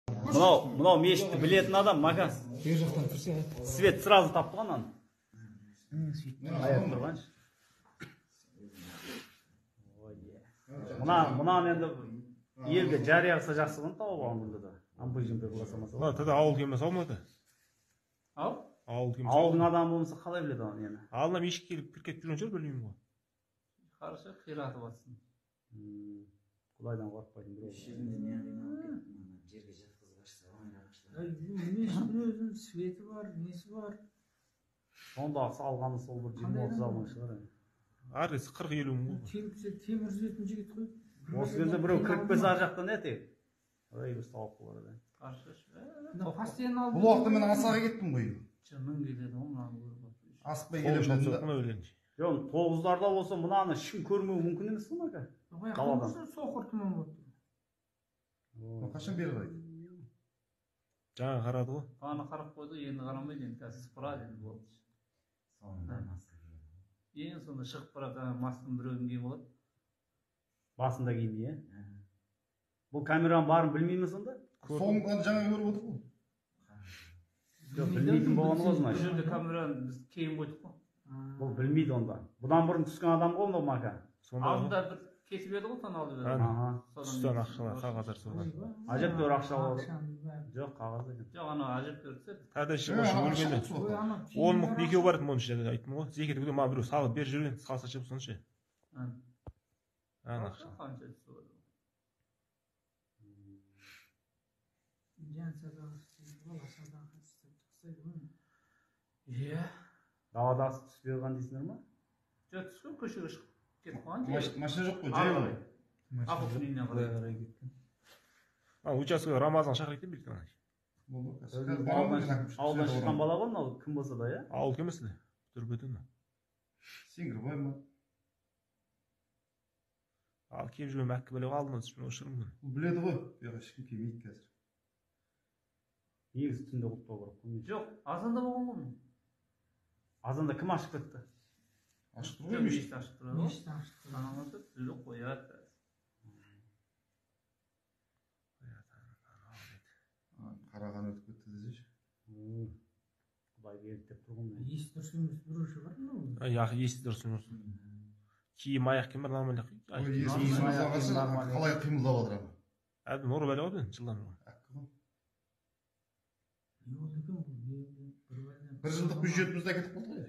Мынау мешітті білетін адам, Мака. Бер жақтан тұрса. Свет сразу тапты ғой ананы. Аяп тұрғаншы. Мынаны енді елге жария қылса жақсы ғой, тауып алған күнде де. Ампай-жымпай қыла салмаса. Мына тәте ауыл келмес ау мына. Ау? Ауыл келмес. Ауылдың адамы болмаса қалай біледі оны нені? Алдына мешітке келіп кіріп кетіп жүрген шығар, білмеймін ғой. Қараша қиратып атсын. Құдайдан қорықпайтын біреу. Жерінде не қиналып кеттім, ана жерге жатқызып ашса, оңайға ашылады. Мешіттің өзінің светі бар, несі бар. Сондағы салғаны сол бір 20-30 мың шығар енді. Әрі 40-50 мың ғой. Темір үзетін жігіт қой. Осы кезде біреу кіріп келсе ар жақтан не тек? Ой, бір сауап болар еді. Постоянно алды. Бұл уақытта мен асаға кеттім ғой. Жының келеді ғой мынаны көріп. Асықпай келемін. Жоқ, 9-ларда болса мынаны ешкім көрмеуі мүмкін емес қой, Мака. Қаладан. Соқыр тұман болып тұр. Қашан бері қарайды? Жаңа қарады ғой. Аны қарап қойды, енді қарамайды, енді қазір сыпырады енді болды. Соңында маска киеді. Ең соңында шығып барады, масканың біреуін киіп алады. Басында кимей, ә? Бұл камераның барын білмей ме сонда? Соңғы жаңа көріп отыр ғой. Жоқ, білмейтін болған ғой, значит. Бұл жерде камераны біз кейін қойдық қой. Бұл білмейді онда. Бұдан бұрын түскен адам ғой мынау, Мака. Алдында бір кетіп еді ғой, таналды еді. Түстен ақшалар, қағаздар содан. Әжептәуір ақша алады. Жоқ, қағаз екен. Жоқ, анау әжептәуір түседі. Тәте өлгенде 10 мың екеу бар еді, оның ішінде айттым ғой. Зекет күні маған біреу салып беріп жүрген, салса ше соны ше. Ана ақша. Қанша түсіп отыр. Жан садақасы, бала садақасы деп тастайды ғой. Иә. Даладасы түспей қалған дейсіңдер ма? Жоқ, түскен, көшеге шығып кетіп қалған. Машина жоқ қой, жаяу ғой. Ақылдың үйіне қарай кеткен. Участковый Рамазан шақырайық деп білдік ана. Ауылдан шыққан бала ғой мынау, кім болса да, иә? Ауыл кім емес, Түрбетен. Сеңгірбай ма? Ал келіп жүрген мәккі бәле алдынан түсіп ұшырым күн. Бұл біледі ғой, бұяққа ешкім келмейді қазір. Негізі түнде құлыптау керек қой. Жоқ, азанда болған ғой. Азанда кім ашып кетті? Ашық тұр ғой, мешіт ашық тұр ғой. Мешіт ашық тұр. Анамасы түлі қояды. Қараған өтіп кетті десейші. Құдай берді деп тұр ғой. Есі дұрыс емес біреу шығар мынау. Аяқ есі дұрыс емес. Киім аяқ киім бар, нормально. Қалай қимылдап жатыр ана? Әбден ұрып әлі ғой, жылдам. Әккі ғой. Не болды екен бұл? Бір жылдық бюджетімізді әкетіп қалды ғой.